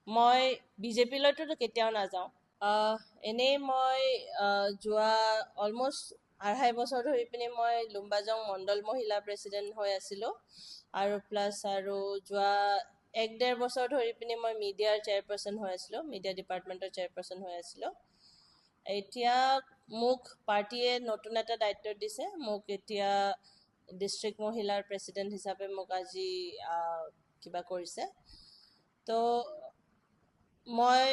মই বিজেপিলৈতো কেতিয়াও নাযাওঁ। এনেই মই যোৱা অলমষ্ট 2.5 বছৰ ধৰি পিনি মই লুম্বাজং মণ্ডল মহিলা প্ৰেচিডেণ্ট হৈ আছিলোঁ আৰু প্লাছ আৰু যোৱা এক ডেৰ বছৰ ধৰি পিনি মই মিডিয়াৰ চেয়াৰপাৰ্চন হৈ আছিলোঁ, মিডিয়া ডিপাৰ্টমেণ্টৰ চেয়াৰপাৰ্চন হৈ আছিলোঁ। এতিয়া মোক পাৰ্টীয়ে নতুন এটা দায়িত্ব দিছে। মোক এতিয়া ডিষ্ট্ৰিক্ট মহিলাৰ প্ৰেচিডেণ্ট হিচাপে মোক আজি কিবা কৰিছে। তো মই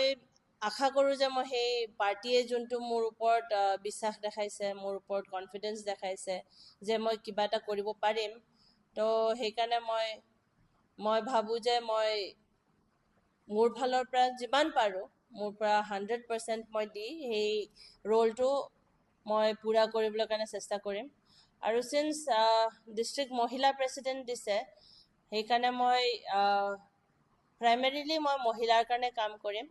আশা কৰোঁ যে মই সেই পাৰ্টীয়ে যোনটো মোৰ ওপৰত বিশ্বাস দেখাইছে, মোৰ ওপৰত কনফিডেঞ্চ দেখাইছে যে মই কিবা এটা কৰিব পাৰিম, তো সেইকাৰণে মই ভাবোঁ যে মই মোৰ ফালৰ পৰা যিমান পাৰোঁ, মোৰ পৰা 100% মই দি সেই ৰোলটো মই পূৰা কৰিবলৈ কাৰণে চেষ্টা কৰিম। আৰু চিন্স ডিষ্ট্ৰিক্ট মহিলা প্ৰেচিডেণ্ট দিছে, সেইকাৰণে মই প্ৰাইমেৰিলি মই মহিলাৰ কাৰণে কাম কৰিম।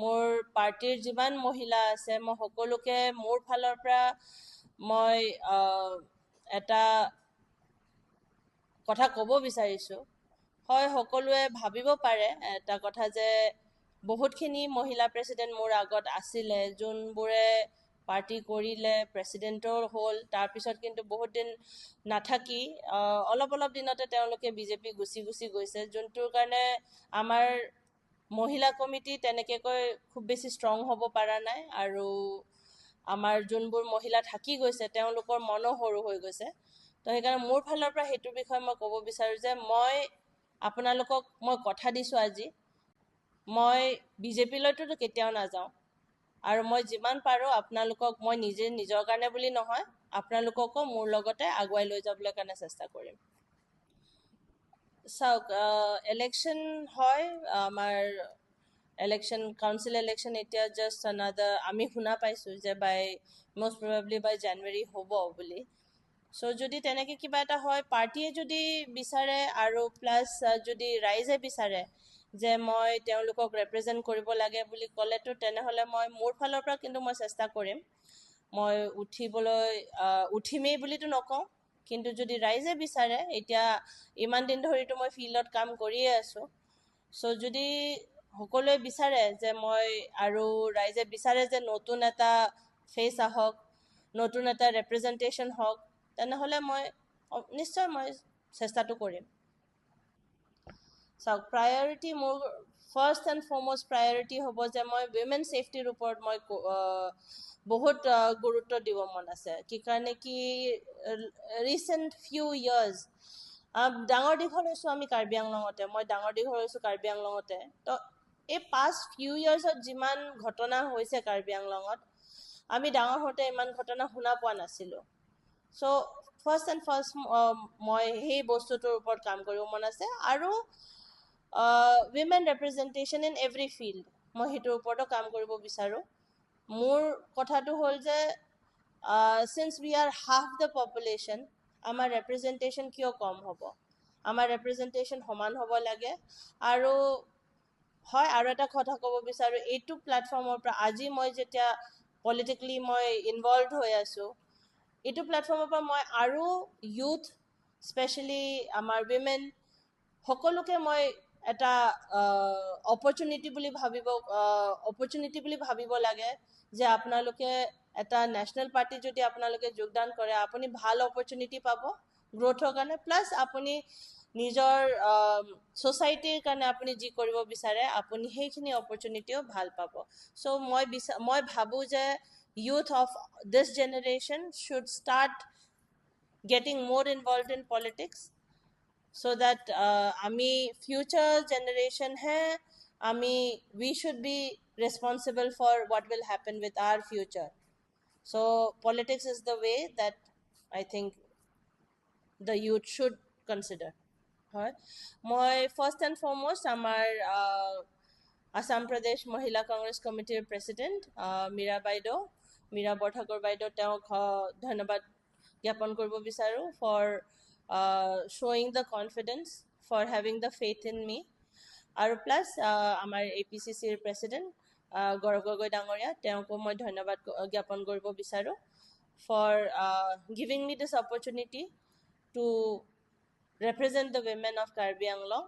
মোৰ পাৰ্টীৰ যিমান মহিলা আছে, মই সকলোকে মোৰ ফালৰ পৰা মই এটা কথা ক'ব বিচাৰিছোঁ। হয়, সকলোৱে ভাবিব পাৰে এটা কথা যে বহুতখিনি মহিলা প্ৰেচিডেণ্ট মোৰ আগত আছিলে, যোনবোৰে পাৰ্টি কৰিলে, প্ৰেচিডেণ্টো হ'ল, তাৰপিছত কিন্তু বহুত দিন নাথাকি অলপ অলপ দিনতে তেওঁলোকে বিজেপি গুচি গুচি গৈছে, যোনটোৰ কাৰণে আমাৰ মহিলা কমিটি তেনেকৈ খুব বেছি ষ্ট্ৰং হ'ব পৰা নাই আৰু আমাৰ যোনবোৰ মহিলা থাকি গৈছে, তেওঁলোকৰ মনো সৰু হৈ গৈছে। তো সেইকাৰণে মোৰ ফালৰ পৰা সেইটোৰ বিষয়ে মই ক'ব বিচাৰোঁ যে মই আপোনালোকক মই কথা দিছোঁ আজি, মই বিজেপিলৈতো কেতিয়াও নাযাওঁ আৰু মই যিমান পাৰোঁ আপোনালোকক মই নিজে নিজৰ কাৰণে বুলি নহয়, আপোনালোককো মোৰ লগতে আগুৱাই লৈ যাবলৈ কাৰণে চেষ্টা কৰিম। চাওক, ইলেকশ্যন হয়, আমাৰ ইলেকশ্যন, কাউন্সিল ইলেকশ্যন এতিয়া জাষ্ট আনাদাৰ আমি শুনা পাইছোঁ যে by most probably by January হ'ব বুলি। চ' যদি তেনেকৈ কিবা এটা হয়, পাৰ্টীয়ে যদি বিচাৰে আৰু প্লাছ যদি ৰাইজে বিচাৰে যে মই তেওঁলোকক ৰেপ্ৰেজেণ্ট কৰিব লাগে বুলি ক'লেতো, তেনেহ'লে মই মোৰ ফালৰ পৰা কিন্তু মই চেষ্টা কৰিম। মই উঠিবলৈ, উঠিমেই বুলিতো নকওঁ, কিন্তু যদি ৰাইজে বিচাৰে, এতিয়া ইমান দিন ধৰিতো মই ফিল্ডত কাম কৰিয়ে আছোঁ, চ' যদি সকলোৱে বিচাৰে যে মই আৰু ৰাইজে বিচাৰে যে নতুন এটা ফেচ আহক, নতুন এটা ৰেপ্ৰেজেণ্টেশ্যন হওক, তেনেহ'লে মই নিশ্চয় মই চেষ্টাটো কৰিম। চাওক, প্ৰায়ৰিটি মোৰ ফাৰ্ষ্ট এণ্ড ফৰমষ্ট প্ৰায়ৰিটি হ'ব যে মই উইমেন ছেফটিৰ ওপৰত মই বহুত গুৰুত্ব দিব মন আছে। কি কাৰণে কি ৰিচেণ্ট ফিউ ইয়াৰ্ছ ডাঙৰ দীঘল হৈছোঁ আমি কাৰ্বি আংলঙতে, মই ডাঙৰ দীঘল হৈছোঁ কাৰ্বি আংলঙতে। তো এই পাষ্ট ফিউ ইয়াৰ্ছত যিমান ঘটনা হৈছে কাৰ্বি আংলঙত, আমি ডাঙৰ হওঁতে ইমান ঘটনা শুনা পোৱা নাছিলোঁ। চ' ফাৰ্ষ্ট এণ্ড ফাৰ্ষ্ট মই সেই বস্তুটোৰ ওপৰত কাম কৰিব মন আছে আৰু women representation in every field, মই সেইটোৰ ওপৰতো কাম কৰিব বিচাৰোঁ। মোৰ কথাটো হ'ল যে since we are half the population, আমাৰ ৰেপ্ৰেজেণ্টেশ্যন কিয় কম হ'ব? আমাৰ ৰেপ্ৰেজেণ্টেশ্যন সমান হ'ব লাগে। আৰু হয়, আৰু এটা কথা ক'ব বিচাৰোঁ এইটো প্লেটফৰ্মৰ পৰা, আজি মই যেতিয়া পলিটিকেলি মই ইনভলভ হৈ আছোঁ, এইটো প্লেটফৰ্মৰ পৰা মই আৰু ইউথ, স্পেচিয়েলি আমাৰ উইমেন সকলোকে মই এটা অপৰচুনিটি বুলি ভাবিব লাগে যে আপোনালোকে এটা নেশ্যনেল পাৰ্টিত যদি আপোনালোকে যোগদান কৰে, আপুনি ভাল অপৰচুনিটি পাব গ্ৰ'থৰ কাৰণে, প্লাছ আপুনি নিজৰ ছ'চাইটিৰ কাৰণে আপুনি যি কৰিব বিচাৰে, আপুনি সেইখিনি অপৰচুনিটিও ভাল পাব। চ' মই ভাবোঁ যে youth of this generation should start getting more involved in politics so that আমি future generation হে আমি we should be responsible for what will happen with our future. So politics is the way that I think the youth should consider. হয়, মই first and foremost আমাৰ আছাম প্ৰদেশ মহিলা কংগ্ৰেছ কমিটিৰ president Mira বাইদেউ, মীৰা বৰঠাকুৰ বাইদেউ, তেওঁক ধন্যবাদ জ্ঞাপন কৰিব বিচাৰোঁ for showing the confidence, for having the faith in me. আৰু প্লাছ আমাৰ এ পি চি চিৰ প্ৰেচিডেণ্ট গৌৰৱ গগৈ ডাঙৰীয়া, তেওঁকো মই ধন্যবাদ জ্ঞাপন কৰিব বিচাৰোঁ for giving me this opportunity to represent the women of Karbi Anglong.